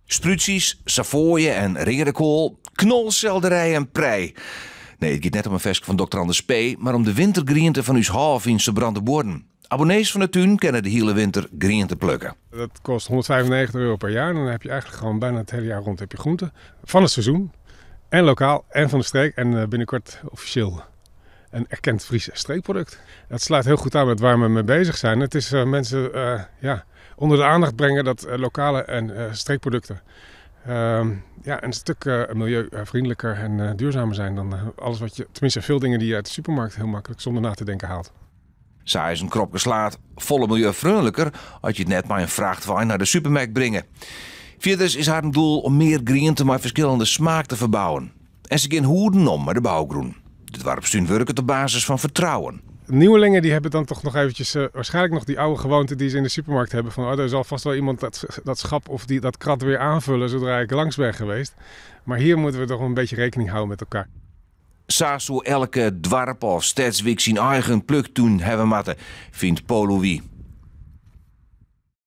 Sprútsjes, savoaie en reade koal, knolselderij en prei. Nee, it giet net om in ferske fan Dokter Anders P., mar om de wintergriente fan ús hôf yn Sibrandabuorren. Abonnees fan de tún kinne de hiele winter griente plukke. Dat kost €195 per jaar. En dan heb je eigenlijk gewoon bijna het hele jaar rond heb je groenten. Van het seizoen. En lokaal en van de streek. En binnenkort officieel een erkend Fries streekproduct. Dat sluit heel goed aan met waar we mee bezig zijn. Het is mensen ja, onder de aandacht brengen dat lokale en streekproducten ja, een stuk milieuvriendelijker en duurzamer zijn dan alles wat je, tenminste veel dingen die je uit de supermarkt heel makkelijk zonder na te denken haalt. Sa is in kropke slaad folle milieufreonliker as je it net mei in frachtwein nei de supermerk bringe. Fierders is harren doel om mear griente mei ferskillende smaak te ferbouwen. En se gean hoeden om mei de bougrûn. De doarpstún wurket op basis fan fertrouwen. Nieuwelingen die hebben dan toch nog eventjes waarschijnlijk nog die oude gewoonte die ze in de supermarkt hebben. Van oh, er zal vast wel iemand dat schap of dat krat weer aanvullen zodra ik langs ben geweest. Maar hier moeten we toch een beetje rekening houden met elkaar. Sa soe elke doarp of stedswyk syn eigen pluktún hawwe moatte, fynt Polowie.